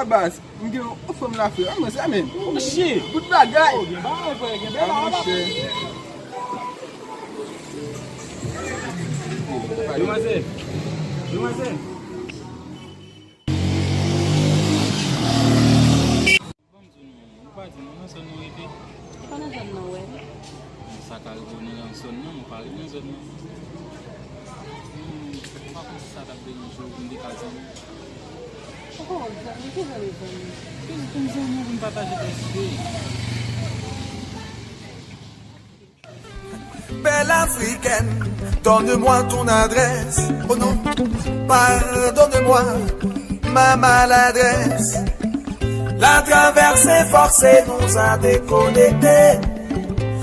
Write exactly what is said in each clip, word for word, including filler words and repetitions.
Baz, m gen yon fanm la, frè. An, mwen, sa menm. Ochi! Bout bagay! Oh, gen bagay, frè, gen bagay. Monchè. Demwazèl! Demwazèl! Ban m di w non, ou pa di m nan zòn nou rete. Se pa nan zòn nan, wè. Sa ka rive w nan zòn nan, ou pa rive nan zòn nan. Hmm, ou pa panse sa t ap deranje w pou n te ka zanmi? Oh, zanmi, ki zanmi, zanmi? Jis pou n zanmi, pou n pataje tèt ide. Belle africaine, donne-moi ton adresse. Oh non, pardonne-moi ma maladresse. La traversée forcée nous a déconnectés.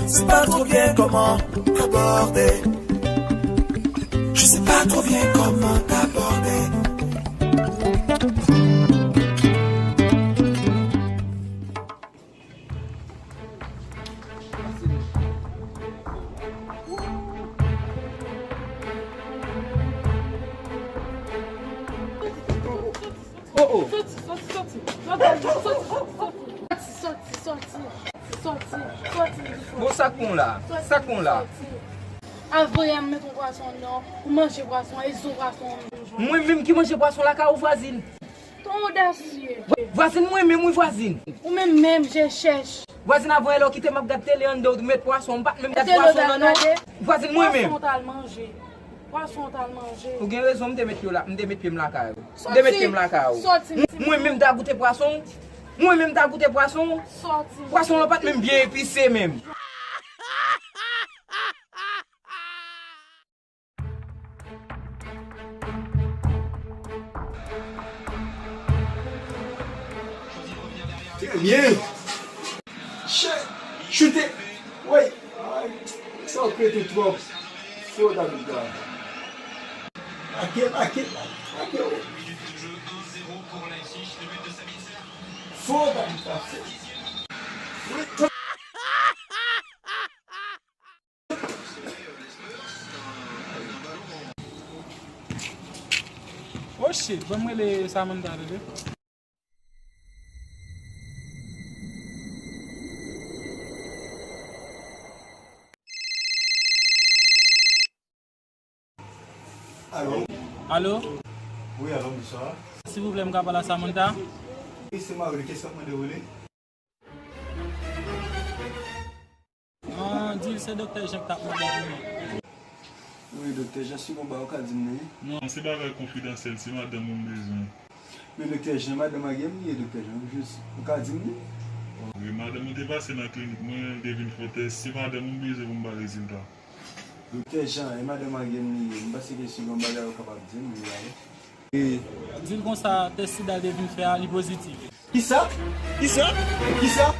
Je sais pas trop bien comment t'aborder. Je sais pas trop bien comment t'aborder. Oh, oh. Soti, soti, soti, soti. Soti, soti, soti. Soti, soti, soti. Soti, soti. Bon, sa k pran w la? Sa k pran w la? Soti. Avan yè m met yon pwason nan, ou manje pwason, e zo pwason an menm jan. Mwen menm ki manje pwason lakay ou, vwazin? Ton odasye. Vwazin, mwen menm, wi, vwazin. Ou menm menm, je chèch. Vwazin, avan yè lè w kite m ap gad tele anndan, ou met pwason, m pa t menm gad pwason nan, non. Vwazin, mwen menm. Pwason w t al manje. Pwason w t al manje. Ou gen rezon, m te met yo la, m te met pye m lakay ou. M te met pye m lakay ou. Soti, soti. Mwen menm ta goute pwason. Mwen menm ta goute pwason. Soti. Pwason lan pa t menm byen epise menm. Trè byen. Chè, choute. Woy. Ay, sa w krete twòp. Fè w ta vin ta. Ake, ake, ake w. Fè w ta vin ta. Wi. Oh shit, ban m rele Samantha tande. Alo? Alo? Wi, alo, bonswa. Silvouplè, m ka pale a Samantha? Wi, se mwen, kiyès k ap mande w rele? Ah, di l se Doktè Jean k t ap mande pou mwen. Wi, Doktè Jean, si gon bagay ou ka di m li? Non, se bagay konfidansyèl, se madanm ou m bezwen. Men Doktè Jean, madanm a gen m li ye, Doktè Jean, ou jis, ou ka di m li? Wi, madanm ou te pase nan klinik mwen, li te vin fè yon tès, se madanm ou m bezwen pou m ba rezilta. Doktè Jean, e madanm a gen m li ye, m panse ke si gon bagay ou kapab di m li la wi. Di l konsa, tès sida l te vin fè a, li pozitif. Kisa? Kisa? Kisa?